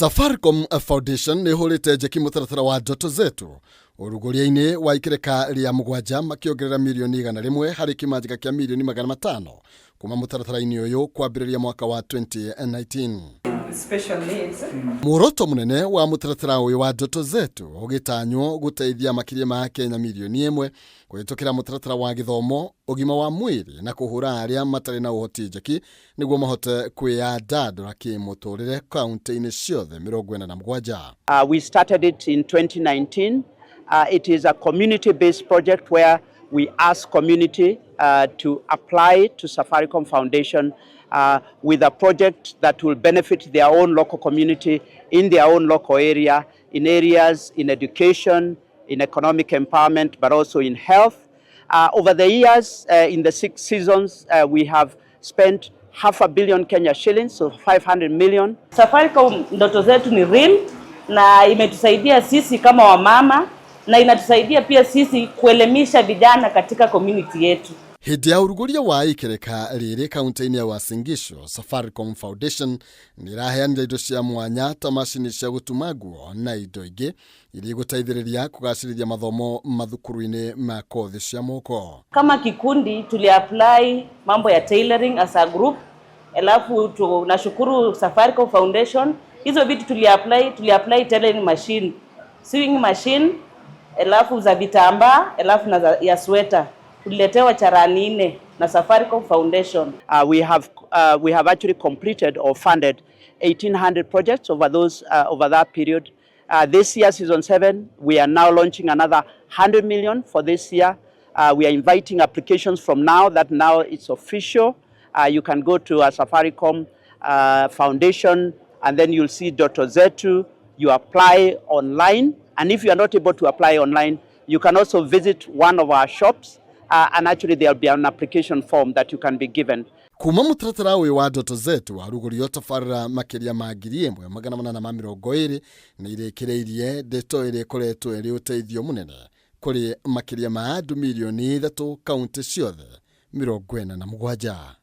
Safaricom Foundation nĩ ĩhũrĩte njeki mũtaratara wa Ndoto Zetu ũrugũria-inĩ wa ikereka rĩa mũgwanja, makĩongerera mirioni 100 harĩ kĩmanjĩka kĩa mirioni 500 kuma mũtaratara-inĩ ũyũ kwambĩrĩria mwaka wa 2019. Special needs. Muoroto mũnene wa mũtaratara ũyũ wa Ndoto Zetu ũgĩtanywo gũteithia makĩria ma Akenya mirioni 1 kũhĩtũkĩra mũtaratara wa gĩthomo, ũgima wa mwĩrĩ na kũhũra arĩa matarĩ na ũhoti njeki nĩguo mahote kwĩyandandũra kĩmũtũrĩre kaunti-inĩ ciothe 47. We started it in 2019. It is a community-based project where we ask community to apply to Safaricom Foundation with a project that will benefit their own local community in their own local area, in areas in education, in economic empowerment, but also in health. Over the years, in the six seasons, we have spent half a billion Kenya shillings, so 500 million. Safaricom Ndoto Zetu ni real na imetusaidia sisi kama wamama na inatusaidia pia sisi kuelimisha vijana katika community yetu. Hĩndĩ ya ũrugũria wa ikereka rĩrĩ kaunti-inĩ ya Uasin Gishu, Safaricom Foundation nĩ ĩraheanire indo cia mwanya ta macini cia gũtuma nguo na indo ingĩ iria igũteithĩrĩria kũgacĩrithia mathomo mathukuru-inĩ ma kothi cia moko. Kama kikundi tuliapply mambo ya tailoring as a group, alafu tunashukuru Safaricom Foundation. Hizo vitu tuliapply tailoring machine, sewing machine, alafu za vitambaa, alafu na ya sweta. Tuliletewa charani nne na Safaricom Foundation. We have actually completed or funded 1,800 projects over that period. This year, season 7, we are now launching another 100 million for this year. We are inviting applications from now that now it's official. You can go to a Safaricom Foundation and then you'll see Ndoto Zetu. You apply online, and if you are not able to apply online, you can also visit one of our shops and actually there'll be an application form that you can be given. Kuma mũtaratara ũyũ wa Ndoto Zetu warugũrio, tabarĩra makĩria ma 1820 nĩ irĩkĩrĩirie, ndeto ĩrĩa ĩkoretwo ĩrĩ ũteithio mũnene kũrĩ makĩria ma andũ mirioni 3 kaunti ciothe 47.